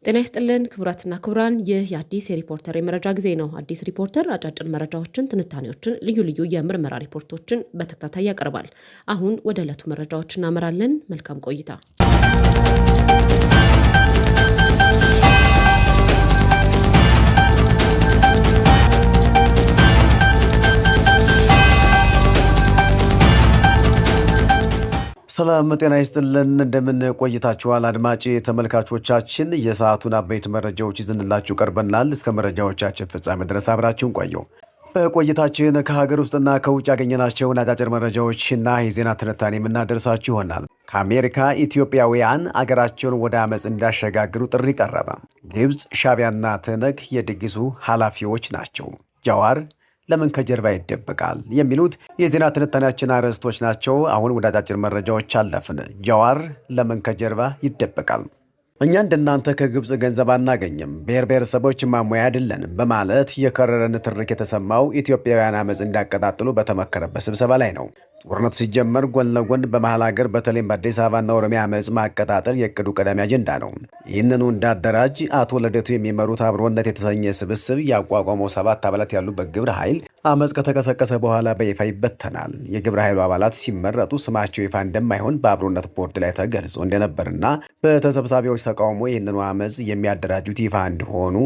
ጤና ይስጥልን ክቡራትና ክቡራን፣ ይህ የአዲስ የሪፖርተር የመረጃ ጊዜ ነው። አዲስ ሪፖርተር አጫጭር መረጃዎችን፣ ትንታኔዎችን፣ ልዩ ልዩ የምርመራ ሪፖርቶችን በተከታታይ ያቀርባል። አሁን ወደ ዕለቱ መረጃዎች እናመራለን። መልካም ቆይታ። ሰላም ጤና ይስጥልን። እንደምን ቆይታችኋል? አድማጭ ተመልካቾቻችን የሰዓቱን አበይት መረጃዎች ይዘንላችሁ ቀርበናል። እስከ መረጃዎቻችን ፍጻሜ ድረስ አብራችሁን ቆዩ። በቆይታችን ከሀገር ውስጥና ከውጭ ያገኘናቸውን አጫጭር መረጃዎችና የዜና ትንታኔ የምናደርሳችሁ ይሆናል። ከአሜሪካ ኢትዮጵያውያን አገራቸውን ወደ አመፅ እንዳሸጋግሩ ጥሪ ቀረበ። ግብፅ፣ ሻዕቢያና ትህነግ የድግሱ ኃላፊዎች ናቸው። ጃዋር ለምን ከጀርባ ይደበቃል? የሚሉት የዜና ትንታኔያችን አርዕስቶች ናቸው። አሁን ወደ አጫጭር መረጃዎች አለፍን። ጃዋር ለምን ከጀርባ ይደበቃል? እኛ እንደናንተ ከግብፅ ገንዘብ አናገኝም፣ ብሔር ብሔረሰቦች ማሟያ አይደለንም በማለት የከረረ ንትርክ የተሰማው ኢትዮጵያውያን አመፅ እንዲያቀጣጥሉ በተመከረበት ስብሰባ ላይ ነው። ጦርነቱ ሲጀመር ጎን ለጎን በመሀል ሀገር በተለይም በአዲስ አበባና ኦሮሚያ አመፅ ማቀጣጠል የእቅዱ ቀዳሚ አጀንዳ ነው። ይህንኑ እንዳደራጅ አቶ ልደቱ የሚመሩት አብሮነት የተሰኘ ስብስብ ያቋቋመው 7 አባላት ያሉበት ግብረ ኃይል አመፅ ከተቀሰቀሰ በኋላ በይፋ ይበተናል። የግብረ ኃይሉ አባላት ሲመረጡ ስማቸው ይፋ እንደማይሆን በአብሮነት ቦርድ ላይ ተገልጾ እንደነበርና በተሰብሳቢዎች ተቃውሞ ይህንኑ አመፅ የሚያደራጁት ይፋ እንዲሆኑ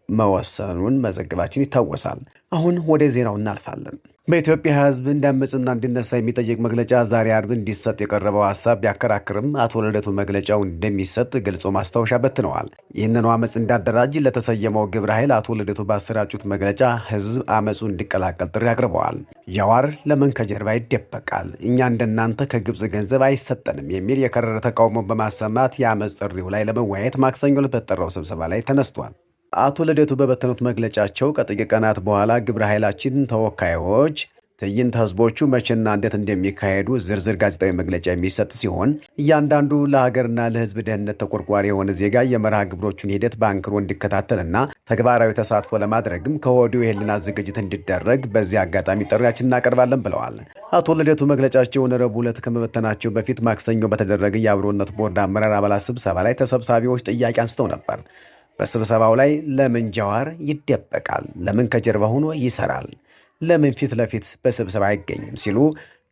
መወሰኑን መዘገባችን ይታወሳል። አሁን ወደ ዜናው እናልፋለን። በኢትዮጵያ ሕዝብ እንዲያመፅና እንዲነሳ የሚጠይቅ መግለጫ ዛሬ አርብ እንዲሰጥ የቀረበው ሀሳብ ቢያከራክርም አቶ ልደቱ መግለጫው እንደሚሰጥ ገልጾ ማስታወሻ በትነዋል። ይህንኑ አመፅ እንዳደራጅ ለተሰየመው ግብረ ኃይል አቶ ልደቱ ባሰራጩት መግለጫ ሕዝብ አመፁ እንዲቀላቀል ጥሪ አቅርበዋል። ጃዋር ለምን ከጀርባ ይደበቃል? እኛ እንደናንተ ከግብፅ ገንዘብ አይሰጠንም የሚል የከረረ ተቃውሞ በማሰማት የአመፅ ጥሪው ላይ ለመወያየት ማክሰኞ ዕለት በተጠራው ስብሰባ ላይ ተነስቷል። አቶ ልደቱ በበተኑት መግለጫቸው ከጥቂት ቀናት በኋላ ግብረ ኃይላችን ተወካዮች ትዕይንተ ህዝቦቹ መቼና እንዴት እንደሚካሄዱ ዝርዝር ጋዜጣዊ መግለጫ የሚሰጥ ሲሆን እያንዳንዱ ለሀገርና ለሕዝብ ደህንነት ተቆርቋሪ የሆነ ዜጋ የመርሃ ግብሮቹን ሂደት በአንክሮ እንዲከታተልና ተግባራዊ ተሳትፎ ለማድረግም ከወዲሁ የህሊና ዝግጅት እንዲደረግ በዚህ አጋጣሚ ጥሪያችን እናቀርባለን ብለዋል። አቶ ልደቱ መግለጫቸውን ረቡዕ ዕለት ከመበተናቸው በፊት ማክሰኞ በተደረገ የአብሮነት ቦርድ አመራር አባላት ስብሰባ ላይ ተሰብሳቢዎች ጥያቄ አንስተው ነበር። በስብሰባው ላይ ለምን ጃዋር ይደበቃል? ለምን ከጀርባ ሆኖ ይሰራል? ለምን ፊት ለፊት በስብሰባ አይገኝም? ሲሉ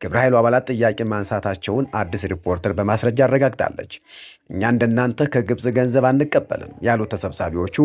ግብረ ኃይሉ አባላት ጥያቄ ማንሳታቸውን አዲስ ሪፖርተር በማስረጃ አረጋግጣለች። እኛ እንደናንተ ከግብፅ ገንዘብ አንቀበልም ያሉት ተሰብሳቢዎቹ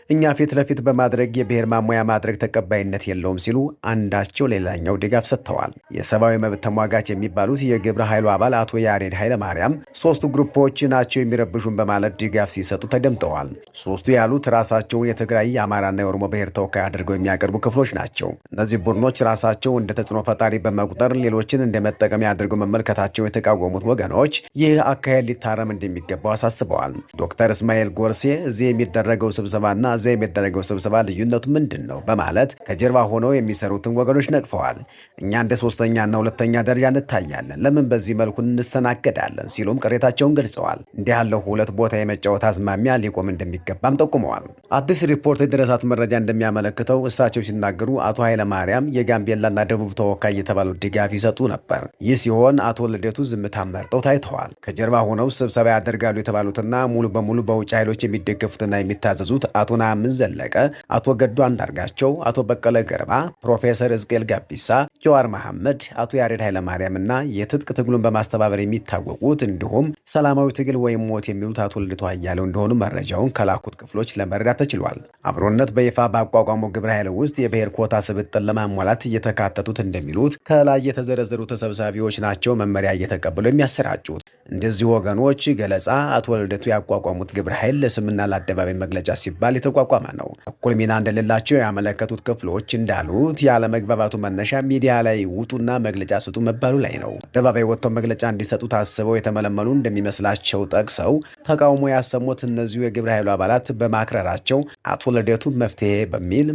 እኛ ፊት ለፊት በማድረግ የብሔር ማሟያ ማድረግ ተቀባይነት የለውም ሲሉ አንዳቸው ሌላኛው ድጋፍ ሰጥተዋል። የሰብአዊ መብት ተሟጋች የሚባሉት የግብረ ኃይሉ አባል አቶ ያሬድ ኃይለማርያም ሶስቱ ግሩፖች ናቸው የሚረብሹን በማለት ድጋፍ ሲሰጡ ተደምጠዋል። ሶስቱ ያሉት ራሳቸውን የትግራይ የአማራና የኦሮሞ ብሔር ተወካይ አድርገው የሚያቀርቡ ክፍሎች ናቸው። እነዚህ ቡድኖች ራሳቸው እንደ ተጽዕኖ ፈጣሪ በመቁጠር ሌሎችን እንደ መጠቀሚያ አድርገው መመልከታቸው የተቃወሙት ወገኖች ይህ አካሄድ ሊታረም እንደሚገባው አሳስበዋል። ዶክተር እስማኤል ጎርሴ እዚህ የሚደረገው ስብሰባና እዚያ የሚደረገው ስብሰባ ልዩነቱ ምንድን ነው? በማለት ከጀርባ ሆነው የሚሰሩትን ወገኖች ነቅፈዋል። እኛ እንደ ሶስተኛና ሁለተኛ ደረጃ እንታያለን፣ ለምን በዚህ መልኩ እንስተናገዳለን? ሲሉም ቅሬታቸውን ገልጸዋል። እንዲህ ያለው ሁለት ቦታ የመጫወት አዝማሚያ ሊቆም እንደሚገባም ጠቁመዋል። አዲስ ሪፖርት የደረሳት መረጃ እንደሚያመለክተው እሳቸው ሲናገሩ አቶ ኃይለማርያም የጋምቤላና ደቡብ ተወካይ የተባሉ ድጋፍ ይሰጡ ነበር። ይህ ሲሆን አቶ ልደቱ ዝምታ መርጠው ታይተዋል። ከጀርባ ሆነው ስብሰባ ያደርጋሉ የተባሉትና ሙሉ በሙሉ በውጭ ኃይሎች የሚደገፉትና የሚታዘዙት አቶ ነአምን ዘለቀ፣ አቶ ገዱ አንዳርጋቸው፣ አቶ በቀለ ገርባ፣ ፕሮፌሰር ሕዝቅኤል ጋቢሳ፣ ጀዋር መሐመድ፣ አቶ ያሬድ ኃይለማርያም እና የትጥቅ ትግሉን በማስተባበር የሚታወቁት እንዲሁም ሰላማዊ ትግል ወይም ሞት የሚሉት አቶ ልደቱ አያሌው እንደሆኑ መረጃውን ከላኩት ክፍሎች ለመረዳት ተችሏል። አብሮነት በይፋ ባቋቋመው ግብረ ኃይል ውስጥ የብሔር ኮታ ስብጥር ለማሟላት እየተካተቱት እንደሚሉት ከላይ የተዘረዘሩ ተሰብሳቢዎች ናቸው መመሪያ እየተቀበሉ የሚያሰራጩት። እንደዚህ ወገኖች ገለጻ አቶ ልደቱ ያቋቋሙት ግብረ ኃይል ለስምና ለአደባባይ መግለጫ ሲባል የተቋቋመ ነው። እኩል ሚና እንደሌላቸው ያመለከቱት ክፍሎች እንዳሉት ያለመግባባቱ መነሻ ሚዲያ ላይ ውጡና መግለጫ ስጡ መባሉ ላይ ነው። አደባባይ ወጥተው መግለጫ እንዲሰጡ ታስበው የተመለመሉ እንደሚመስላቸው ጠቅሰው ተቃውሞ ያሰሙት እነዚሁ የግብረ ኃይሉ አባላት በማክረራቸው አቶ ልደቱ መፍትሄ በሚል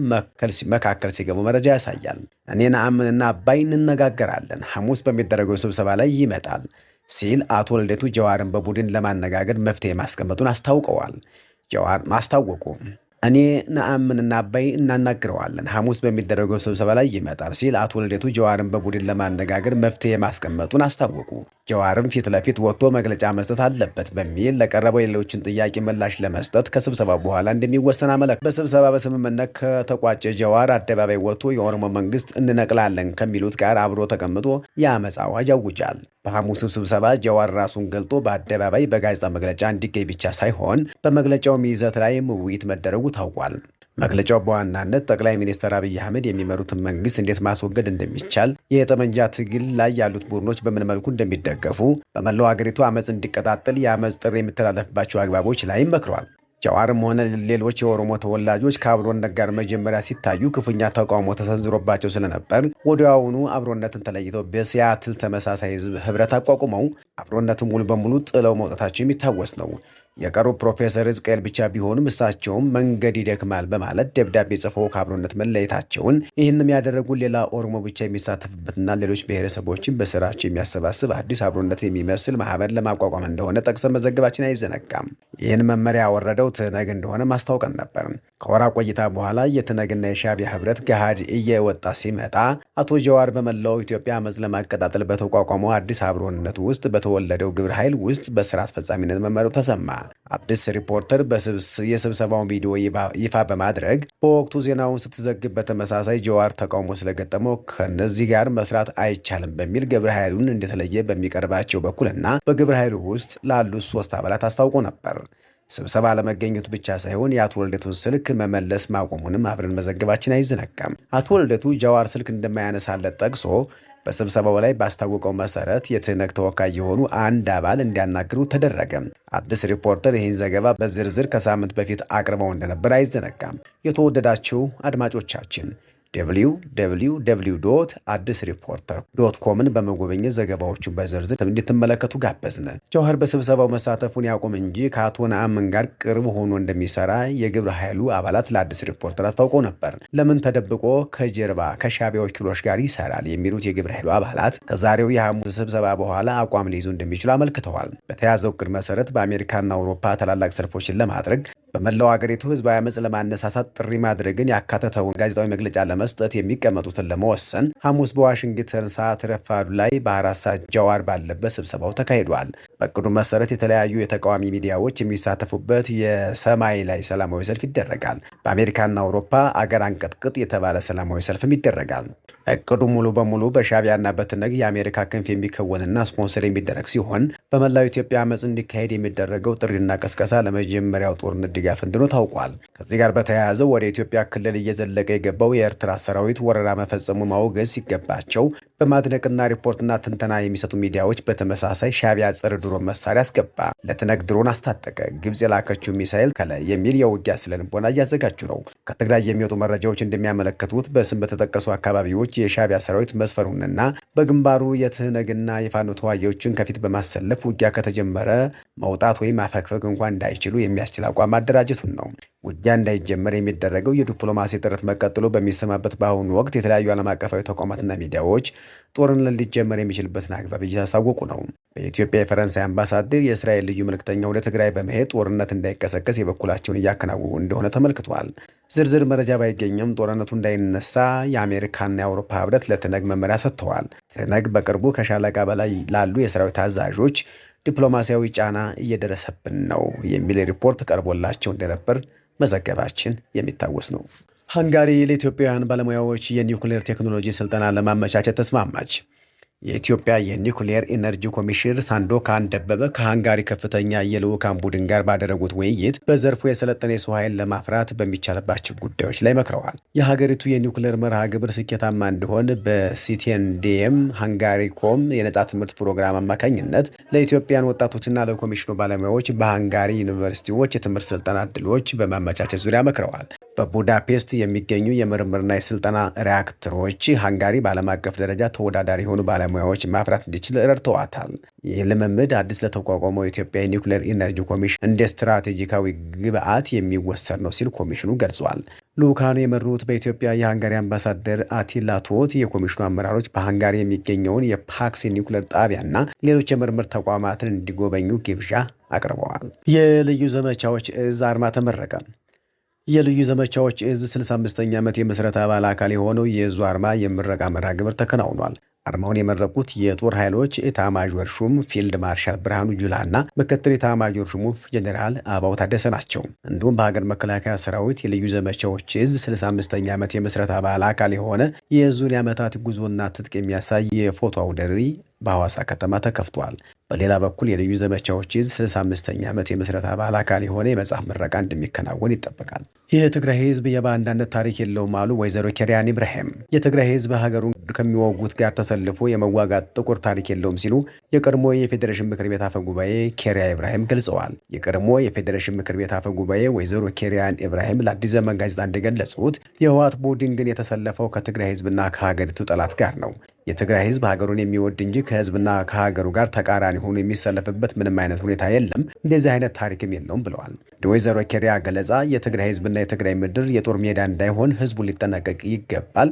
መካከል ሲገቡ መረጃ ያሳያል። እኔ ነአምንና አባይ እንነጋገራለን፣ ሐሙስ በሚደረገው ስብሰባ ላይ ይመጣል ሲል አቶ ልደቱ ጀዋርን በቡድን ለማነጋገር መፍትሄ ማስቀመጡን አስታውቀዋል። ጀዋር ማስታወቁ እኔ ነአምንና አባይ እናናግረዋለን፣ ሐሙስ በሚደረገው ስብሰባ ላይ ይመጣል ሲል አቶ ልደቱ ጀዋርን በቡድን ለማነጋገር መፍትሄ ማስቀመጡን አስታወቁ። ጀዋርም ፊት ለፊት ወጥቶ መግለጫ መስጠት አለበት በሚል ለቀረበው የሌሎችን ጥያቄ ምላሽ ለመስጠት ከስብሰባ በኋላ እንደሚወሰን አመለከቱ። በስብሰባ በስምምነት ከተቋጨ ጀዋር አደባባይ ወጥቶ የኦሮሞ መንግስት እንነቅላለን ከሚሉት ጋር አብሮ ተቀምጦ የአመፅ አዋጅ ያውጃል። በሐሙሱ ስብሰባ ጀዋር ራሱን ገልጦ በአደባባይ በጋዜጣ መግለጫ እንዲገኝ ብቻ ሳይሆን በመግለጫውም ይዘት ላይ ውይይት መደረጉ ታውቋል። መግለጫው በዋናነት ጠቅላይ ሚኒስትር አብይ አህመድ የሚመሩትን መንግስት እንዴት ማስወገድ እንደሚቻል፣ የጠመንጃ ትግል ላይ ያሉት ቡድኖች በምን መልኩ እንደሚደገፉ፣ በመላው አገሪቱ አመፅ እንዲቀጣጠል የአመፅ ጥሪ የሚተላለፍባቸው አግባቦች ላይ መክሯል። ጀዋርም ሆነ ሌሎች የኦሮሞ ተወላጆች ከአብሮነት ጋር መጀመሪያ ሲታዩ ክፉኛ ተቃውሞ ተሰንዝሮባቸው ስለነበር ወዲያውኑ አብሮነትን ተለይተው በሲያትል ተመሳሳይ ህዝብ ህብረት አቋቁመው አብሮነትን ሙሉ በሙሉ ጥለው መውጣታቸው የሚታወስ ነው። የቀሩ ፕሮፌሰር ሕዝቅኤል ብቻ ቢሆኑም እሳቸውም መንገድ ይደክማል በማለት ደብዳቤ ጽፈው ከአብሮነት መለየታቸውን፣ ይህንም ያደረጉ ሌላ ኦሮሞ ብቻ የሚሳተፍበትና ሌሎች ብሔረሰቦችን በስራቸው የሚያሰባስብ አዲስ አብሮነት የሚመስል ማህበር ለማቋቋም እንደሆነ ጠቅሰን መዘገባችን አይዘነጋም። ይህን መመሪያ ያወረደው ትህነግ እንደሆነ ማስታወቀን ነበር። ከወራ ቆይታ በኋላ የትህነግና የሻዕቢያ ህብረት ገሃድ እየወጣ ሲመጣ አቶ ጀዋር በመላው ኢትዮጵያ አመፅ ለማቀጣጠል በተቋቋመው አዲስ አብሮነት ውስጥ በተወለደው ግብረ ኃይል ውስጥ በስራ አስፈጻሚነት መመረጡ ተሰማ። አዲስ ሪፖርተር የስብሰባውን ቪዲዮ ይፋ በማድረግ በወቅቱ ዜናውን ስትዘግብ በተመሳሳይ ጀዋር ተቃውሞ ስለገጠመው ከነዚህ ጋር መስራት አይቻልም በሚል ግብረ ኃይሉን እንደተለየ በሚቀርባቸው በኩልና በግብረ ኃይሉ ውስጥ ላሉት 3 አባላት አስታውቆ ነበር። ስብሰባ ለመገኘቱ ብቻ ሳይሆን የአቶ ልደቱን ስልክ መመለስ ማቆሙንም አብረን መዘገባችን አይዘነጋም። አቶ ልደቱ ጀዋር ስልክ እንደማያነሳለት ጠቅሶ በስብሰባው ላይ ባስታወቀው መሰረት የትህነግ ተወካይ የሆኑ አንድ አባል እንዲያናግሩ ተደረገ። አዲስ ሪፖርተር ይህን ዘገባ በዝርዝር ከሳምንት በፊት አቅርበው እንደነበር አይዘነጋም። የተወደዳችሁ አድማጮቻችን www.addisreporter.com ን በመጎብኘት ዘገባዎቹን በዝርዝር እንድትመለከቱ ጋበዝን። ጀዋር በስብሰባው መሳተፉን ያቁም እንጂ ከአቶ ነአምን ጋር ቅርብ ሆኖ እንደሚሰራ የግብረ ኃይሉ አባላት ለአዲስ ሪፖርተር አስታውቀው ነበር። ለምን ተደብቆ ከጀርባ ከሻዕቢያ ወኪሎች ጋር ይሰራል የሚሉት የግብረ ኃይሉ አባላት ከዛሬው የሐሙስ ስብሰባ በኋላ አቋም ሊይዙ እንደሚችሉ አመልክተዋል። በተያዘው እቅድ መሰረት በአሜሪካና አውሮፓ ታላላቅ ሰልፎችን ለማድረግ በመላው አገሪቱ ህዝባዊ አመፅ ለማነሳሳት ጥሪ ማድረግን ያካተተውን ጋዜጣዊ መግለጫ ለመስጠት የሚቀመጡትን ለመወሰን ሐሙስ በዋሽንግተን ሰዓት ረፋዱ ላይ በ4 ሰዓት ጀዋር ባለበት ስብሰባው ተካሂዷል። በእቅዱ መሰረት የተለያዩ የተቃዋሚ ሚዲያዎች የሚሳተፉበት የሰማይ ላይ ሰላማዊ ሰልፍ ይደረጋል። በአሜሪካና አውሮፓ አገር አንቀጥቅጥ የተባለ ሰላማዊ ሰልፍም ይደረጋል። እቅዱ ሙሉ በሙሉ በሻዕቢያና በትህነግ የአሜሪካ ክንፍ የሚከወንና ስፖንሰር የሚደረግ ሲሆን በመላው ኢትዮጵያ አመፅ እንዲካሄድ የሚደረገው ጥሪና ቀስቀሳ ለመጀመሪያው ጦርነት ድጋፍ እንደሆነ ታውቋል። ከዚህ ጋር በተያያዘ ወደ ኢትዮጵያ ክልል እየዘለቀ የገባው የኤርትራ ሰራዊት ወረራ መፈጸሙ ማውገዝ ሲገባቸው በማድነቅና ሪፖርትና ትንተና የሚሰጡ ሚዲያዎች በተመሳሳይ ሻዕቢያ ጸረ ድሮን መሳሪያ አስገባ፣ ለትህነግ ድሮን አስታጠቀ፣ ግብጽ የላከችው ሚሳኤል ከላይ የሚል የውጊያ ስነልቦና እያዘጋጁ ነው። ከትግራይ የሚወጡ መረጃዎች እንደሚያመለክቱት በስም በተጠቀሱ አካባቢዎች የሻዕቢያ ሰራዊት መስፈሩንና በግንባሩ የትህነግና የፋኖ ተዋጊዎችን ከፊት በማሰለፍ ውጊያ ከተጀመረ መውጣት ወይም ማፈግፈግ እንኳን እንዳይችሉ የሚያስችል አቋም ማደራጀቱን ነው። ውጊያ እንዳይጀመር የሚደረገው የዲፕሎማሲ ጥረት መቀጠሉ በሚሰማበት በአሁኑ ወቅት የተለያዩ ዓለም አቀፋዊ ተቋማትና ሚዲያዎች ጦርነት ሊጀመር የሚችልበትን አግባብ እያስታወቁ ነው። በኢትዮጵያ የፈረንሳይ አምባሳደር፣ የእስራኤል ልዩ መልክተኛ ወደ ትግራይ በመሄድ ጦርነት እንዳይቀሰቀስ የበኩላቸውን እያከናወኑ እንደሆነ ተመልክቷል። ዝርዝር መረጃ ባይገኝም ጦርነቱ እንዳይነሳ የአሜሪካና የአውሮፓ ህብረት ለትህነግ መመሪያ ሰጥተዋል። ትህነግ በቅርቡ ከሻለቃ በላይ ላሉ የሰራዊት አዛዦች ዲፕሎማሲያዊ ጫና እየደረሰብን ነው የሚል ሪፖርት ቀርቦላቸው እንደነበር መዘገባችን የሚታወስ ነው። ሃንጋሪ ለኢትዮጵያውያን ባለሙያዎች የኒውክሌር ቴክኖሎጂ ስልጠና ለማመቻቸት ተስማማች። የኢትዮጵያ የኒውክሌር ኢነርጂ ኮሚሽነር ሳንዶካን ደበበ ከሃንጋሪ ከፍተኛ የልዑካን ቡድን ጋር ባደረጉት ውይይት በዘርፉ የሰለጠነ የሰው ኃይል ለማፍራት በሚቻልባቸው ጉዳዮች ላይ መክረዋል። የሀገሪቱ የኒውክሌር መርሃ ግብር ስኬታማ እንዲሆን በስቲፔንዲየም ሃንጋሪኮም የነጻ ትምህርት ፕሮግራም አማካኝነት ለኢትዮጵያን ወጣቶችና ለኮሚሽኑ ባለሙያዎች በሃንጋሪ ዩኒቨርሲቲዎች የትምህርት ስልጠና እድሎች በማመቻቸት ዙሪያ መክረዋል። በቡዳፔስት የሚገኙ የምርምርና የስልጠና ሪያክተሮች ሃንጋሪ በዓለም አቀፍ ደረጃ ተወዳዳሪ የሆኑ ባለሙያዎች ማፍራት እንዲችል ረድተዋታል። ይህ ልምምድ አዲስ ለተቋቋመው የኢትዮጵያ የኒውክሌር ኢነርጂ ኮሚሽን እንደ ስትራቴጂካዊ ግብዓት የሚወሰድ ነው ሲል ኮሚሽኑ ገልጿል። ልዑካኑ የመሩት በኢትዮጵያ የሃንጋሪ አምባሳደር አቲላ ቶት የኮሚሽኑ አመራሮች በሃንጋሪ የሚገኘውን የፓክስ የኒውክሌር ጣቢያና ሌሎች የምርምር ተቋማትን እንዲጎበኙ ግብዣ አቅርበዋል። የልዩ ዘመቻዎች እዝ አርማ ተመረቀ። የልዩ ዘመቻዎች እዝ 65ኛ ዓመት የምስረታ በዓል አካል የሆነው የእዙ አርማ የምረቃ መርሃ ግብር ተከናውኗል። አርማውን የመረቁት የጦር ኃይሎች ኤታማዦር ሹም ፊልድ ማርሻል ብርሃኑ ጁላና ምክትል ኤታማዦር ሹሙ ጀኔራል አበባው ታደሰ ናቸው። እንዲሁም በሀገር መከላከያ ሰራዊት የልዩ ዘመቻዎች እዝ 65ኛ ዓመት የምስረታ በዓል አካል የሆነ የእዙን የዓመታት ጉዞና ትጥቅ የሚያሳይ የፎቶ አውደ ርዕይ በሐዋሳ ከተማ ተከፍቷል። በሌላ በኩል የልዩ ዘመቻዎች እዝ 65ኛ ዓመት የምስረታ በዓል አካል የሆነ የመጽሐፍ ምረቃ እንደሚከናወን ይጠበቃል። የትግራይ ህዝብ የባንዳነት ታሪክ የለውም አሉ ወይዘሮ ኬሪያን ኢብራሂም። የትግራይ ህዝብ ሀገሩን ከሚወጉት ጋር ተሰልፎ የመዋጋት ጥቁር ታሪክ የለውም ሲሉ የቀድሞ የፌዴሬሽን ምክር ቤት አፈ ጉባኤ ኬሪያ ኢብራሂም ገልጸዋል። የቀድሞ የፌዴሬሽን ምክር ቤት አፈ ጉባኤ ወይዘሮ ኬሪያን ኢብራሂም ለአዲስ ዘመን ጋዜጣ እንደገለጹት የህወሓት ቡድን ግን የተሰለፈው ከትግራይ ህዝብና ከሀገሪቱ ጠላት ጋር ነው። የትግራይ ህዝብ ሀገሩን የሚወድ እንጂ ከህዝብና ከሀገሩ ጋር ተቃራኒ ሆኖ የሚሰለፍበት ምንም አይነት ሁኔታ የለም፣ እንደዚህ አይነት ታሪክም የለውም ብለዋል። እንደ ወይዘሮ ኬሪያ ገለጻ የትግራይ ህዝብና የትግራይ ምድር የጦር ሜዳ እንዳይሆን ህዝቡ ሊጠነቀቅ ይገባል።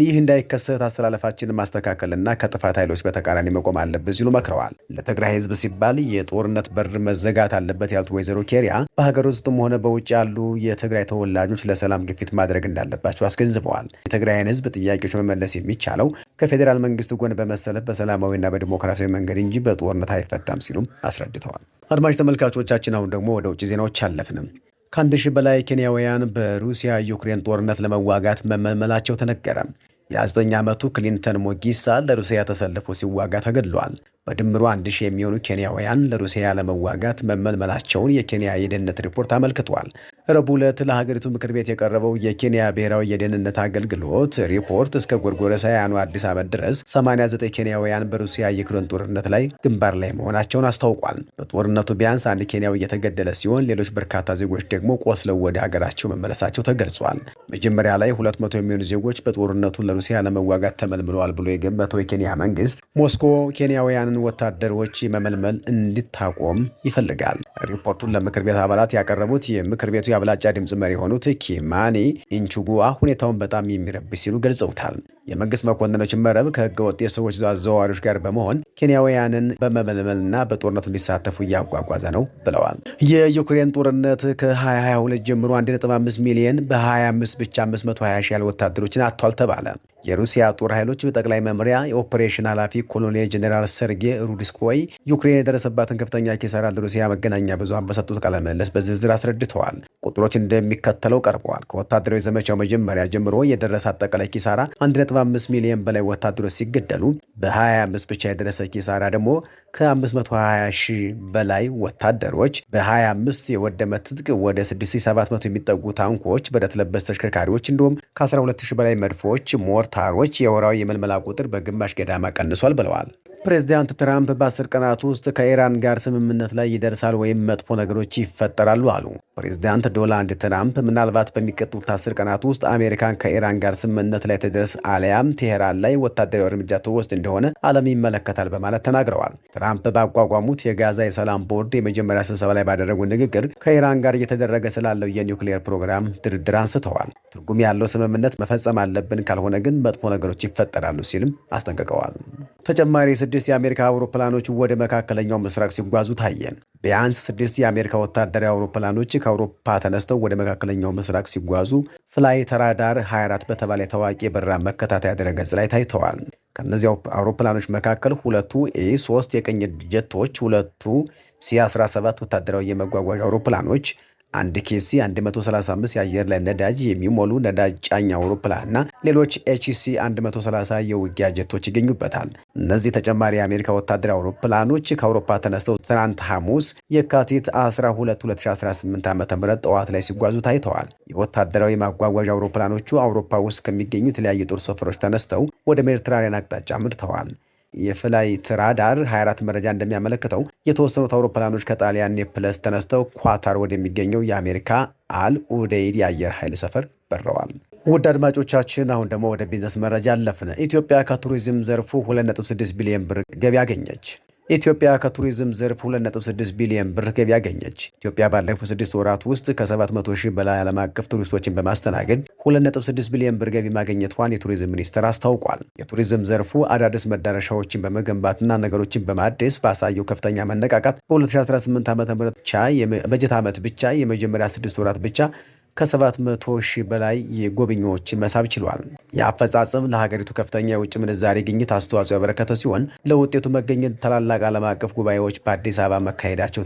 ይህ እንዳይከሰት አስተላለፋችንን ማስተካከልና ከጥፋት ኃይሎች በተቃራኒ መቆም አለብን ሲሉ መክረዋል። ለትግራይ ህዝብ ሲባል የጦርነት በር መዘጋት አለበት ያሉት ወይዘሮ ኬሪያ በሀገር ውስጥም ሆነ በውጭ ያሉ የትግራይ ተወላጆች ለሰላም ግፊት ማድረግ እንዳለባቸው አስገንዝበዋል። የትግራይን ህዝብ ጥያቄዎች መመለስ የሚቻለው ከፌዴራል መንግስት ጎን በመሰለፍ በሰላማዊና በዲሞክራሲያዊ መንገድ እንጂ በጦርነት አይፈታም ሲሉም አስረድተዋል። አድማጭ ተመልካቾቻችን አሁን ደግሞ ወደ ውጭ ዜናዎች አለፍንም። ከ1,000 በላይ ኬንያውያን በሩሲያ ዩክሬን ጦርነት ለመዋጋት መመልመላቸው ተነገረ። የ9 ዓመቱ ክሊንተን ሞጊሳ ለሩሲያ ተሰልፎ ሲዋጋ ተገድሏል። በድምሩ 1,000 የሚሆኑ ኬንያውያን ለሩሲያ ለመዋጋት መመልመላቸውን የኬንያ የደህንነት ሪፖርት አመልክቷል። ረቡዕ ዕለት ለሀገሪቱ ምክር ቤት የቀረበው የኬንያ ብሔራዊ የደህንነት አገልግሎት ሪፖርት እስከ ጎርጎሮሳውያኑ አዲስ ዓመት ድረስ 89 ኬንያውያን በሩሲያ የዩክሬን ጦርነት ላይ ግንባር ላይ መሆናቸውን አስታውቋል። በጦርነቱ ቢያንስ አንድ ኬንያዊ እየተገደለ ሲሆን ሌሎች በርካታ ዜጎች ደግሞ ቆስለው ወደ ሀገራቸው መመለሳቸው ተገልጿል። መጀመሪያ ላይ 200 የሚሆኑ ዜጎች በጦርነቱ ለሩሲያ ለመዋጋት ተመልምለዋል ብሎ የገመተው የኬንያ መንግስት ሞስኮ ኬንያውያንን ወታደሮች መመልመል እንድታቆም ይፈልጋል። ሪፖርቱን ለምክር ቤት አባላት ያቀረቡት የምክር ቤቱ የአብላጫ ድምፅ መሪ የሆኑት ኪማኒ ኢንቹጉዋ ሁኔታውን በጣም የሚረብሽ ሲሉ ገልጸውታል። የመንግስት መኮንኖች መረብ ከህገወጥ የሰዎች አዘዋዋሪዎች ጋር በመሆን ኬንያውያንን በመመልመልና በጦርነቱ እንዲሳተፉ እያጓጓዘ ነው ብለዋል። የዩክሬን ጦርነት ከ2022 ጀምሮ 1.5 ሚሊዮን በ25 ብቻ 520 ሺህ ያህል ወታደሮችን አጥቷል ተባለ። የሩሲያ ጦር ኃይሎች ጠቅላይ መምሪያ የኦፕሬሽን ኃላፊ ኮሎኔል ጀኔራል ሰርጌ ሩድስኮይ ዩክሬን የደረሰባትን ከፍተኛ ኪሳራ ለሩሲያ መገናኛ ብዙሃን በሰጡት ቃለ ምልልስ በዝርዝር አስረድተዋል። ቁጥሮች እንደሚከተለው ቀርበዋል። ከወታደራዊ ዘመቻው መጀመሪያ ጀምሮ የደረሰ አጠቃላይ ኪሳራ 1.5 ሚሊዮን በላይ ወታደሮች ሲገደሉ በ25 ብቻ የደረሰ ኪሳራ ደግሞ ከ520 ሺህ በላይ ወታደሮች፣ በ25 የወደመ ትጥቅ፣ ወደ 6700 የሚጠጉ ታንኮች፣ ብረት ለበስ ተሽከርካሪዎች እንዲሁም ከ12000 በላይ መድፎች፣ ሞርታሮች የወራዊ የምልመላ ቁጥር በግማሽ ገዳማ ቀንሷል ብለዋል። ፕሬዚዳንት ትራምፕ በ10 ቀናት ውስጥ ከኢራን ጋር ስምምነት ላይ ይደርሳል ወይም መጥፎ ነገሮች ይፈጠራሉ አሉ። ፕሬዚዳንት ዶናልድ ትራምፕ ምናልባት በሚቀጥሉት 10 ቀናት ውስጥ አሜሪካን ከኢራን ጋር ስምምነት ላይ ትደርስ አሊያም ቴሄራን ላይ ወታደራዊ እርምጃ ትወስድ እንደሆነ ዓለም ይመለከታል በማለት ተናግረዋል። ትራምፕ ባቋቋሙት የጋዛ የሰላም ቦርድ የመጀመሪያ ስብሰባ ላይ ባደረጉት ንግግር ከኢራን ጋር እየተደረገ ስላለው የኒውክሌር ፕሮግራም ድርድር አንስተዋል። ትርጉም ያለው ስምምነት መፈጸም አለብን፣ ካልሆነ ግን መጥፎ ነገሮች ይፈጠራሉ ሲልም አስጠንቅቀዋል። ተጨማሪ ስድስት የአሜሪካ አውሮፕላኖች ወደ መካከለኛው ምስራቅ ሲጓዙ ታየ። ቢያንስ ስድስት የአሜሪካ ወታደራዊ አውሮፕላኖች ከአውሮፓ ተነስተው ወደ መካከለኛው ምስራቅ ሲጓዙ ፍላይት ራዳር 24 በተባለ ታዋቂ የበረራ መከታተያ ድረገጽ ላይ ታይተዋል። ከእነዚህ አውሮፕላኖች መካከል ሁለቱ ኤ3 የቅኝት ጀቶች፣ ሁለቱ ሲ17 ወታደራዊ የመጓጓዣ አውሮፕላኖች፣ አንድ ኬሲ 135 የአየር ላይ ነዳጅ የሚሞሉ ነዳጅ ጫኝ አውሮፕላን እና ሌሎች ኤችሲ 130 የውጊያ ጀቶች ይገኙበታል። እነዚህ ተጨማሪ የአሜሪካ ወታደራዊ አውሮፕላኖች ከአውሮፓ ተነስተው ትናንት ሐሙስ የካቲት 12 2018 ዓ ም ጠዋት ላይ ሲጓዙ ታይተዋል። የወታደራዊ ማጓጓዣ አውሮፕላኖቹ አውሮፓ ውስጥ ከሚገኙ የተለያዩ ጦር ሰፈሮች ተነስተው ወደ ሜዲትራኒያን አቅጣጫ አምርተዋል። የፍላይት ራዳር 24 መረጃ እንደሚያመለክተው የተወሰኑት አውሮፕላኖች ከጣሊያን ኔፕለስ ተነስተው ኳታር ወደሚገኘው የአሜሪካ አል ኡደይድ የአየር ኃይል ሰፈር በረዋል። ውድ አድማጮቻችን፣ አሁን ደግሞ ወደ ቢዝነስ መረጃ አለፍን። ኢትዮጵያ ከቱሪዝም ዘርፉ 2.6 ቢሊዮን ብር ገቢ አገኘች። ኢትዮጵያ ከቱሪዝም ዘርፍ 2.6 ቢሊዮን ብር ገቢ አገኘች። ኢትዮጵያ ባለፉት 6 ወራት ውስጥ ከ700 ሺህ በላይ ዓለም አቀፍ ቱሪስቶችን በማስተናገድ 2.6 ቢሊዮን ብር ገቢ ማግኘቷን የቱሪዝም ሚኒስቴር አስታውቋል። የቱሪዝም ዘርፉ አዳዲስ መዳረሻዎችን በመገንባትና ነገሮችን በማደስ ባሳየው ከፍተኛ መነቃቃት በ2018 ዓ.ም ብቻ በጀት ዓመት ብቻ የመጀመሪያ 6 ወራት ብቻ ከ700 ሺህ በላይ የጎብኚዎችን መሳብ ችሏል። የአፈጻጸም ለሀገሪቱ ከፍተኛ የውጭ ምንዛሬ ግኝት አስተዋጽኦ ያበረከተ ሲሆን ለውጤቱ መገኘት ታላላቅ ዓለም አቀፍ ጉባኤዎች በአዲስ አበባ መካሄዳቸው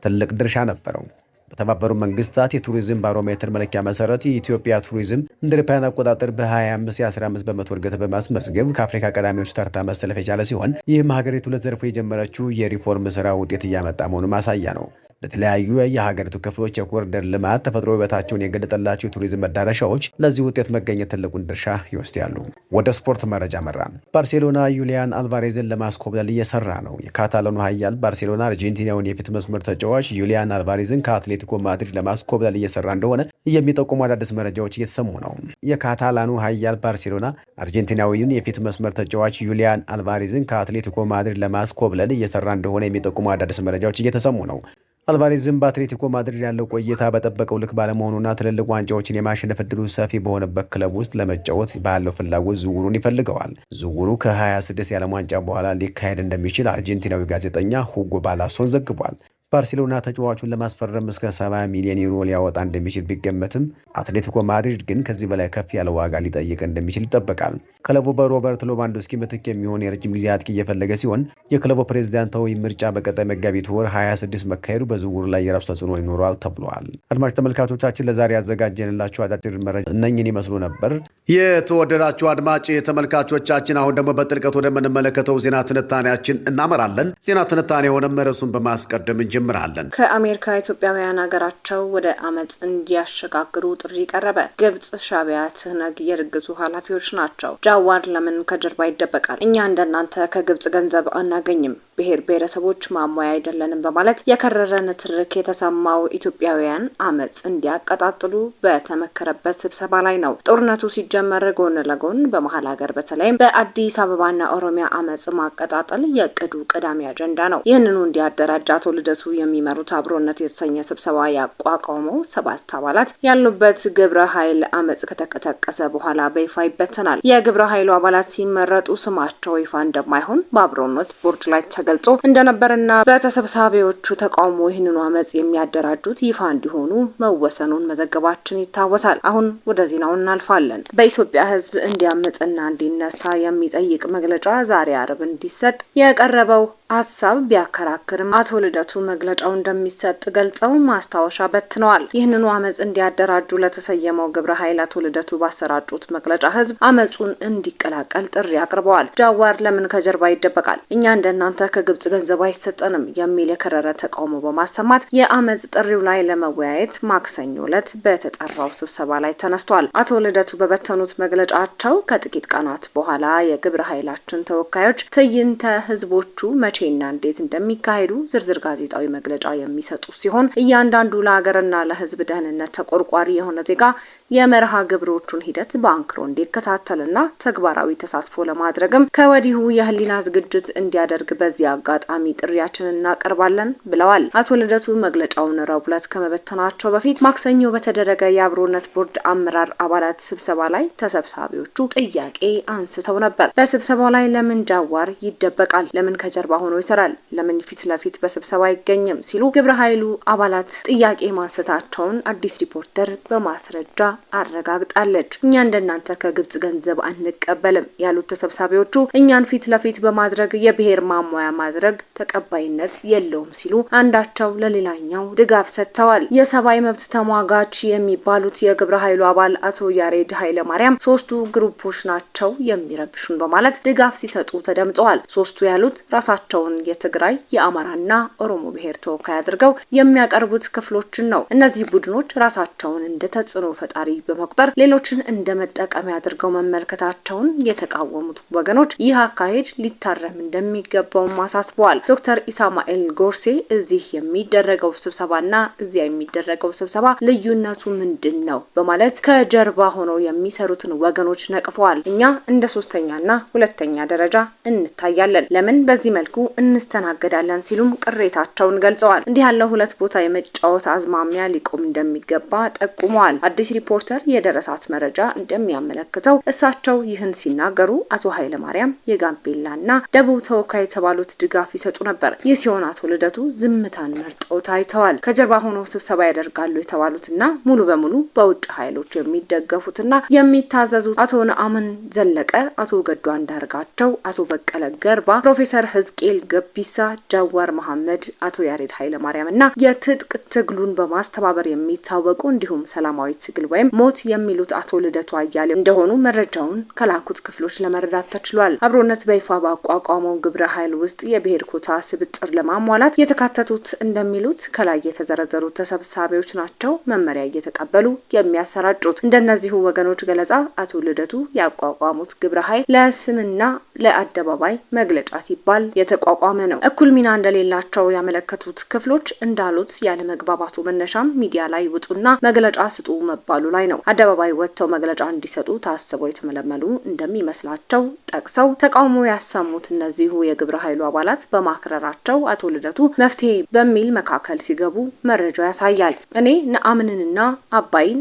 ትልቅ ድርሻ ነበረው። በተባበሩት መንግስታት የቱሪዝም ባሮሜትር መለኪያ መሰረት የኢትዮጵያ ቱሪዝም እንደ አውሮፓውያን አቆጣጠር በ25 የ15% እድገት በማስመዝገብ ከአፍሪካ ቀዳሚዎች ተርታ መሰለፍ የቻለ ሲሆን ይህም ሀገሪቱ ለዘርፉ የጀመረችው የሪፎርም ስራ ውጤት እያመጣ መሆኑ ማሳያ ነው። ለተለያዩ የሀገሪቱ ክፍሎች የኮሪደር ልማት ተፈጥሮ ውበታቸውን የገለጠላቸው የቱሪዝም መዳረሻዎች ለዚህ ውጤት መገኘት ትልቁን ድርሻ ይወስዳሉ። ወደ ስፖርት መረጃ መራን። ባርሴሎና ዩሊያን አልቫሬዝን ለማስኮብለል እየሰራ ነው። የካታላኑ ኃያል ባርሴሎና አርጀንቲናውን የፊት መስመር ተጫዋች ዩሊያን አልቫሬዝን ከአትሌቲኮ ማድሪድ ለማስኮብለል እየሰራ እንደሆነ የሚጠቁሙ አዳዲስ መረጃዎች እየተሰሙ ነው። የካታላኑ ኃያል ባርሴሎና አርጀንቲናዊውን የፊት መስመር ተጫዋች ዩሊያን አልቫሬዝን ከአትሌቲኮ ማድሪድ ለማስኮብለል እየሰራ እንደሆነ የሚጠቁሙ አዳዲስ መረጃዎች እየተሰሙ ነው። አልቫሬዝም በአትሌቲኮ ማድሪድ ያለው ቆይታ በጠበቀው ልክ ባለመሆኑና ትልልቅ ዋንጫዎችን የማሸነፍ እድሉ ሰፊ በሆነበት ክለብ ውስጥ ለመጫወት ባለው ፍላጎት ዝውውሩን ይፈልገዋል። ዝውውሩ ከ26 የዓለም ዋንጫ በኋላ ሊካሄድ እንደሚችል አርጀንቲናዊ ጋዜጠኛ ሁጎ ባላሶን ዘግቧል። ባርሴሎና ተጫዋቹን ለማስፈረም እስከ 70 ሚሊዮን ዩሮ ሊያወጣ እንደሚችል ቢገመትም አትሌቲኮ ማድሪድ ግን ከዚህ በላይ ከፍ ያለ ዋጋ ሊጠይቅ እንደሚችል ይጠበቃል። ክለቡ በሮበርት ሌቫንዶስኪ ምትክ የሚሆን የረጅም ጊዜ አጥቂ እየፈለገ ሲሆን የክለቡ ፕሬዚዳንታዊ ምርጫ በቀጣይ መጋቢት ወር 26 መካሄዱ በዝውውሩ ላይ የራሱ ተጽዕኖ ይኖረዋል ተብሏል። አድማጭ ተመልካቾቻችን ለዛሬ ያዘጋጀንላችሁ አጫጭር መረጃ እነኝን ይመስሉ ነበር። የተወደዳችሁ አድማጭ ተመልካቾቻችን አሁን ደግሞ በጥልቀት ወደምንመለከተው ዜና ትንታኔያችን እናመራለን። ዜና ትንታኔውንም ርዕሱን በማስቀደም እንጀምራለን። ከአሜሪካ ኢትዮጵያውያን ሀገራቸው ወደ አመፅ እንዲያሸጋግሩ ጥሪ ቀረበ። ግብጽ፣ ሻዕቢያ፣ ትህነግ የድግሱ ኃላፊዎች ናቸው። ጃዋር ለምን ከጀርባ ይደበቃል? እኛ እንደናንተ ከግብጽ ገንዘብ አናገኝም፣ ብሔር ብሔረሰቦች ማሟያ አይደለንም በማለት የከረረ ንትርክ የተሰማው ኢትዮጵያውያን አመፅ እንዲያቀጣጥሉ በተመከረበት ስብሰባ ላይ ነው። ጦርነቱ ሲጀመር ጎን ለጎን በመሀል ሀገር በተለይም በአዲስ አበባና ኦሮሚያ አመፅ ማቀጣጠል የእቅዱ ቀዳሚ አጀንዳ ነው። ይህንኑ እንዲያደራጅ አቶ ልደቱ የሚመሩት አብሮነት የተሰኘ ስብሰባ ያቋቋመው 7 አባላት ያሉበት ግብረ ኃይል አመፅ ከተቀሰቀሰ በኋላ በይፋ ይበተናል። የግብረ ኃይሉ አባላት ሲመረጡ ስማቸው ይፋ እንደማይሆን በአብሮነት ቦርድ ላይ ተገልጾ እንደነበርና በተሰብሳቢዎቹ ተቃውሞ ይህንኑ አመፅ የሚያደራጁት ይፋ እንዲሆኑ መወሰኑን መዘገባችን ይታወሳል። አሁን ወደ ዜናው እናልፋለን። በኢትዮጵያ ሕዝብ እንዲያመጽና እንዲነሳ የሚጠይቅ መግለጫ ዛሬ አርብ እንዲሰጥ የቀረበው ሀሳብ ቢያከራክርም አቶ ልደቱ መግለጫው እንደሚሰጥ ገልጸው ማስታወሻ በትነዋል። ይህንኑ አመፅ እንዲያደራጁ ለተሰየመው ግብረ ኃይል አቶ ልደቱ ባሰራጩት መግለጫ ህዝብ አመፁን እንዲቀላቀል ጥሪ አቅርበዋል። ጃዋር ለምን ከጀርባ ይደበቃል? እኛ እንደናንተ ከግብጽ ገንዘብ አይሰጠንም የሚል የከረረ ተቃውሞ በማሰማት የአመፅ ጥሪው ላይ ለመወያየት ማክሰኞ ዕለት በተጠራው ስብሰባ ላይ ተነስቷል። አቶ ልደቱ በበተኑት መግለጫቸው ከጥቂት ቀናት በኋላ የግብረ ኃይላችን ተወካዮች ትዕይንተ ህዝቦቹ መቼና እንዴት እንደሚካሄዱ ዝርዝር ጋዜጣዊ መግለጫ የሚሰጡ ሲሆን እያንዳንዱ ለሀገርና ለህዝብ ደህንነት ተቆርቋሪ የሆነ ዜጋ የመርሃ ግብሮቹን ሂደት በአንክሮ እንዲከታተልና ተግባራዊ ተሳትፎ ለማድረግም ከወዲሁ የህሊና ዝግጅት እንዲያደርግ በዚህ አጋጣሚ ጥሪያችንን እናቀርባለን ብለዋል። አቶ ልደቱ መግለጫውን ረቡዕ ዕለት ከመበተናቸው በፊት ማክሰኞ በተደረገ የአብሮነት ቦርድ አመራር አባላት ስብሰባ ላይ ተሰብሳቢዎቹ ጥያቄ አንስተው ነበር። በስብሰባው ላይ ለምን ጃዋር ይደበቃል? ለምን ከጀርባ ሆኖ ይሰራል? ለምን ፊት ለፊት በስብሰባ አይገኝም? ሲሉ ግብረ ኃይሉ አባላት ጥያቄ ማንሳታቸውን አዲስ ሪፖርተር በማስረጃ አረጋግጣለች። እኛ እንደናንተ ከግብጽ ገንዘብ አንቀበልም ያሉት ተሰብሳቢዎቹ እኛን ፊት ለፊት በማድረግ የብሔር ማሟያ ማድረግ ተቀባይነት የለውም ሲሉ አንዳቸው ለሌላኛው ድጋፍ ሰጥተዋል። የሰብአዊ መብት ተሟጋች የሚባሉት የግብረ ኃይሉ አባል አቶ ያሬድ ኃይለ ማርያም ሶስቱ ግሩፖች ናቸው የሚረብሹን በማለት ድጋፍ ሲሰጡ ተደምጠዋል። ሶስቱ ያሉት ራሳቸውን የትግራይ፣ የአማራና ኦሮሞ ብሔር ተወካይ አድርገው የሚያቀርቡት ክፍሎችን ነው። እነዚህ ቡድኖች ራሳቸውን እንደ ተጽዕኖ ፈጣሪ በመቁጠር ሌሎችን እንደ መጠቀሚያ አድርገው መመልከታቸውን የተቃወሙት ወገኖች ይህ አካሄድ ሊታረም እንደሚገባውም አሳስበዋል። ዶክተር ኢሳማኤል ጎርሴ እዚህ የሚደረገው ስብሰባና እዚያ የሚደረገው ስብሰባ ልዩነቱ ምንድን ነው በማለት ከጀርባ ሆነው የሚሰሩትን ወገኖች ነቅፈዋል። እኛ እንደ ሶስተኛና ሁለተኛ ደረጃ እንታያለን፣ ለምን በዚህ መልኩ እንስተናገዳለን ሲሉም ቅሬታቸውን ገልጸዋል። እንዲህ ያለው ሁለት ቦታ የመጫወት አዝማሚያ ሊቆም እንደሚገባ ጠቁመዋል። አዲስ ሪፖርተር ሪፖርተር የደረሳት መረጃ እንደሚያመለክተው እሳቸው ይህን ሲናገሩ አቶ ኃይለማርያም የጋምቤላና ደቡብ ተወካይ የተባሉት ድጋፍ ይሰጡ ነበር። ይህ ሲሆን አቶ ልደቱ ዝምታን መርጠው ታይተዋል። ከጀርባ ሆነው ስብሰባ ያደርጋሉ የተባሉትና ሙሉ በሙሉ በውጭ ኃይሎች የሚደገፉትና የሚታዘዙት አቶ ነአምን ዘለቀ፣ አቶ ገዱ አንዳርጋቸው፣ አቶ በቀለ ገርባ፣ ፕሮፌሰር ህዝቅኤል ገቢሳ፣ ጃዋር መሐመድ፣ አቶ ያሬድ ኃይለማርያም እና የትጥቅ ትግሉን በማስተባበር የሚታወቁ እንዲሁም ሰላማዊ ትግል ወይም ሞት የሚሉት አቶ ልደቱ አያሌው እንደሆኑ መረጃውን ከላኩት ክፍሎች ለመረዳት ተችሏል። አብሮነት በይፋ ባቋቋመው ግብረ ኃይል ውስጥ የብሔር ኮታ ስብጥር ለማሟላት የተካተቱት እንደሚሉት ከላይ የተዘረዘሩት ተሰብሳቢዎች ናቸው መመሪያ እየተቀበሉ የሚያሰራጩት። እንደነዚሁ ወገኖች ገለጻ አቶ ልደቱ ያቋቋሙት ግብረ ኃይል ለስምና ለአደባባይ መግለጫ ሲባል የተቋቋመ ነው። እኩል ሚና እንደሌላቸው ያመለከቱት ክፍሎች እንዳሉት ያለመግባባቱ መነሻም ሚዲያ ላይ ውጡና መግለጫ ስጡ መባሉ ላይ ነው። አደባባይ ወጥተው መግለጫ እንዲሰጡ ታስበው የተመለመሉ እንደሚመስላቸው ጠቅሰው ተቃውሞ ያሰሙት እነዚሁ የግብረ ኃይሉ አባላት በማክረራቸው አቶ ልደቱ መፍትሄ በሚል መካከል ሲገቡ መረጃው ያሳያል። እኔ ነአምንንና አባይን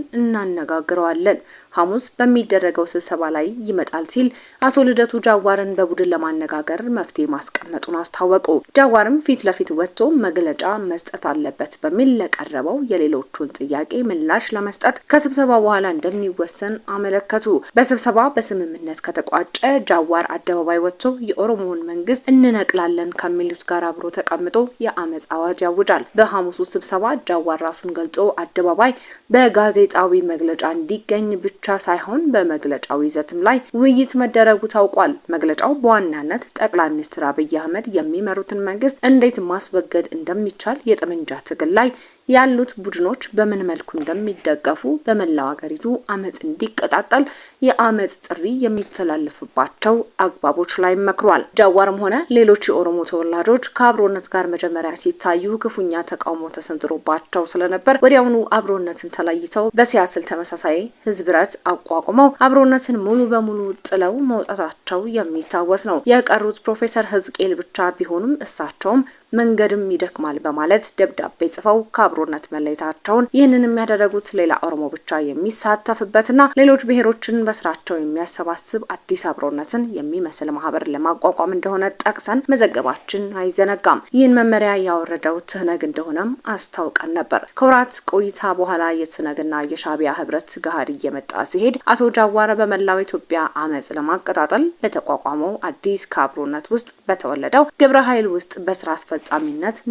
እናነጋግረዋለን፣ ሐሙስ በሚደረገው ስብሰባ ላይ ይመጣል ሲል አቶ ልደቱ ጃዋርን በቡድን ለማነጋገር መፍትሄ ማስቀመጡን አስታወቁ። ጃዋርም ፊት ለፊት ወጥቶ መግለጫ መስጠት አለበት በሚል ለቀረበው የሌሎቹን ጥያቄ ምላሽ ለመስጠት ከስብሰባ በኋላ እንደሚወሰን አመለከቱ። በስብሰባ በስምምነት ከተቋጨ ጃዋር አደባባይ ወጥቶ የኦሮሞውን መንግስት እንነቅላለን ከሚሉት ጋር አብሮ ተቀምጦ የአመፅ አዋጅ ያውጃል። በሐሙሱ ስብሰባ ጃዋር ራሱን ገልጾ አደባባይ በጋዜጣዊ መግለጫ እንዲገኝ ብቻ ሳይሆን በመግለጫው ይዘትም ላይ ውይይት መደረጉ ታውቋል። መግለጫው በዋናነት ጠቅላይ ሚኒስትር አብይ አህመድ የሚመሩትን መንግስት እንዴት ማስወገድ እንደሚቻል፣ የጠመንጃ ትግል ላይ ያሉት ቡድኖች በምን መልኩ እንደሚደገፉ፣ በመላው ሀገሪቱ አመፅ እንዲቀጣጠል የአመፅ ጥሪ የሚተላለፍባቸው አግባቦች ላይ መክሯል። ጃዋርም ሆነ ሌሎች የኦሮሞ ተወላጆች ከአብሮነት ጋር መጀመሪያ ሲታዩ ክፉኛ ተቃውሞ ተሰንዝሮባቸው ስለነበር ወዲያውኑ አብሮነትን ተለይተው በሲያትል ተመሳሳይ ህዝብረት አቋቁመው አብሮነትን ሙሉ በሙሉ ጥለው መውጣታቸው የሚታወስ ነው። የቀሩት ፕሮፌሰር ህዝቅኤል ብቻ ቢሆኑም እሳቸውም መንገድም ይደክማል በማለት ደብዳቤ ጽፈው ከአብሮነት መለየታቸውን፣ ይህንን የሚያደረጉት ሌላ ኦሮሞ ብቻ የሚሳተፍበትና ሌሎች ብሔሮችን በስራቸው የሚያሰባስብ አዲስ አብሮነትን የሚመስል ማህበር ለማቋቋም እንደሆነ ጠቅሰን መዘገባችን አይዘነጋም። ይህን መመሪያ ያወረደው ትህነግ እንደሆነም አስታውቀን ነበር። ከወራት ቆይታ በኋላ የትህነግና የሻዕቢያ ህብረት ገሃድ እየመጣ ሲሄድ አቶ ጃዋር በመላው ኢትዮጵያ አመፅ ለማቀጣጠል በተቋቋመው አዲስ ከአብሮነት ውስጥ በተወለደው ግብረ ኃይል ውስጥ በስራ አስፈጻሚነት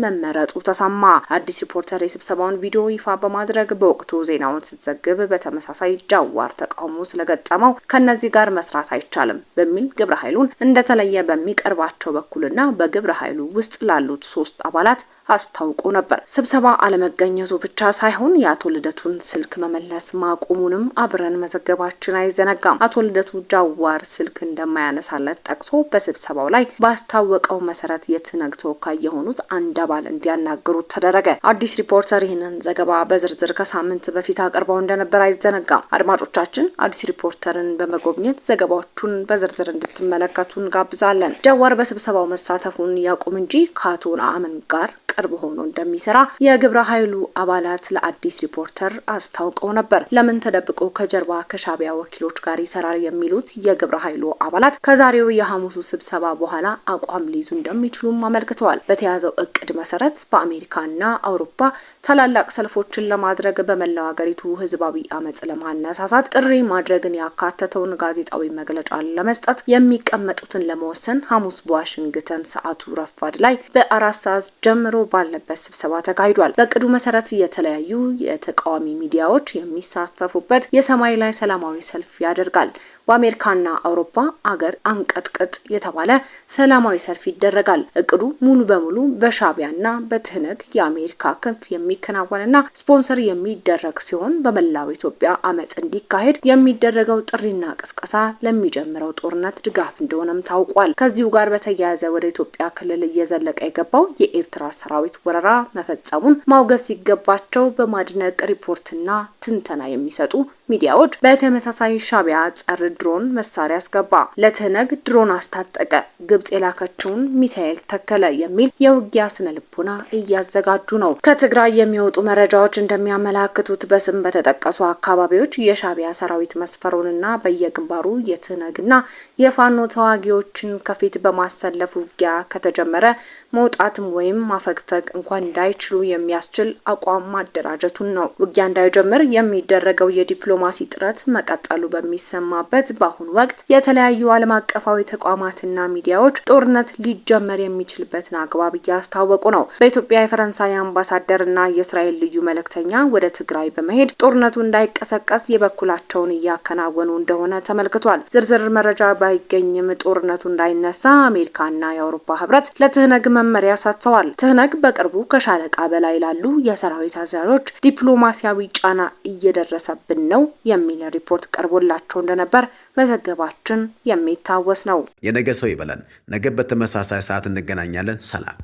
መመረጡ ተሰማ። አዲስ ሪፖርተር የስብሰባውን ቪዲዮ ይፋ በማድረግ በወቅቱ ዜናውን ስትዘግብ በተመሳሳይ ጃዋር ተቃውሞ ስለገጠመው ከነዚህ ጋር መስራት አይቻልም በሚል ግብረ ኃይሉን እንደተለየ በሚቀርባቸው በኩልና በግብረ ኃይሉ ውስጥ ላሉት 3 አባላት አስታውቆ ነበር። ስብሰባ አለመገኘቱ ብቻ ሳይሆን የአቶ ልደቱን ስልክ መመለስ ማቆሙንም አብረን መዘገባችን አይዘነጋም። አቶ ልደቱ ጃዋር ስልክ እንደማያነሳለት ጠቅሶ በስብሰባው ላይ ባስታወቀው መሰረት የትህነግ ተወካይ የሆኑት አንድ አባል እንዲያናግሩት ተደረገ። አዲስ ሪፖርተር ይህንን ዘገባ በዝርዝር ከሳምንት በፊት አቅርበው እንደነበር አይዘነጋም። አድማጮቻችን አዲስ ሪፖርተርን በመጎብኘት ዘገባዎቹን በዝርዝር እንድትመለከቱ እንጋብዛለን። ጃዋር በስብሰባው መሳተፉን ያቁም እንጂ ከአቶ ነአምን ጋር ቅርብ ሆኖ እንደሚሰራ የግብረ ኃይሉ አባላት ለአዲስ ሪፖርተር አስታውቀው ነበር። ለምን ተደብቆ ከጀርባ ከሻዕቢያ ወኪሎች ጋር ይሰራል የሚሉት የግብረ ኃይሉ አባላት ከዛሬው የሐሙሱ ስብሰባ በኋላ አቋም ሊይዙ እንደሚችሉም አመልክተዋል። በተያዘው እቅድ መሰረት በአሜሪካና አውሮፓ ታላላቅ ሰልፎችን ለማድረግ በመላው ሀገሪቱ ህዝባዊ አመጽ ለማነሳሳት ጥሪ ማድረግን ያካተተውን ጋዜጣዊ መግለጫ ለመስጠት የሚቀመጡትን ለመወሰን ሐሙስ በዋሽንግተን ሰዓቱ ረፋድ ላይ በ4 ሰዓት ጀምሮ ባለበት ስብሰባ ተካሂዷል። በእቅዱ መሰረት የተለያዩ የተቃዋሚ ሚዲያዎች የሚሳተፉበት የሰማይ ላይ ሰላማዊ ሰልፍ ያደርጋል። በአሜሪካና አውሮፓ አገር አንቀጥቅጥ የተባለ ሰላማዊ ሰልፍ ይደረጋል። እቅዱ ሙሉ በሙሉ በሻዕቢያና በትህነግ የአሜሪካ ክንፍ የሚከናወንና ስፖንሰር የሚደረግ ሲሆን በመላው ኢትዮጵያ አመጽ እንዲካሄድ የሚደረገው ጥሪና ቅስቀሳ ለሚጀምረው ጦርነት ድጋፍ እንደሆነም ታውቋል። ከዚሁ ጋር በተያያዘ ወደ ኢትዮጵያ ክልል እየዘለቀ የገባው የኤርትራ ሰራዊት ወረራ መፈጸሙን ማውገዝ ሲገባቸው በማድነቅ ሪፖርትና ትንተና የሚሰጡ ሚዲያዎች በተመሳሳይ ሻዕቢያ ጸረ ድሮን መሳሪያ አስገባ፣ ለትህነግ ድሮን አስታጠቀ፣ ግብጽ የላከችውን ሚሳኤል ተከለ የሚል የውጊያ ስነ ልቦና እያዘጋጁ ነው። ከትግራይ የሚወጡ መረጃዎች እንደሚያመላክቱት በስም በተጠቀሱ አካባቢዎች የሻዕቢያ ሰራዊት መስፈሩንና በየግንባሩ የትህነግና የፋኖ ተዋጊዎችን ከፊት በማሰለፍ ውጊያ ከተጀመረ መውጣትም ወይም ማፈግፈግ እንኳን እንዳይችሉ የሚያስችል አቋም ማደራጀቱን ነው። ውጊያ እንዳይጀምር የሚደረገው የዲፕሎማሲ ጥረት መቀጠሉ በሚሰማበት በአሁኑ ወቅት የተለያዩ ዓለም አቀፋዊ ተቋማትና ሚዲያዎች ጦርነት ሊጀመር የሚችልበትን አግባብ እያስታወቁ ነው። በኢትዮጵያ የፈረንሳይ አምባሳደርና የእስራኤል ልዩ መልእክተኛ ወደ ትግራይ በመሄድ ጦርነቱ እንዳይቀሰቀስ የበኩላቸውን እያከናወኑ እንደሆነ ተመልክቷል። ዝርዝር መረጃ ባይገኝም ጦርነቱ እንዳይነሳ አሜሪካና የአውሮፓ ህብረት ለትህነግ መመሪያ ሰጥተዋል። ትህነግ በቅርቡ ከሻለቃ በላይ ላሉ የሰራዊት አዛዦች ዲፕሎማሲያዊ ጫና እየደረሰብን ነው የሚል ሪፖርት ቀርቦላቸው እንደነበር መዘገባችን የሚታወስ ነው። የነገ ሰው ይበለን። ነገ በተመሳሳይ ሰዓት እንገናኛለን። ሰላም።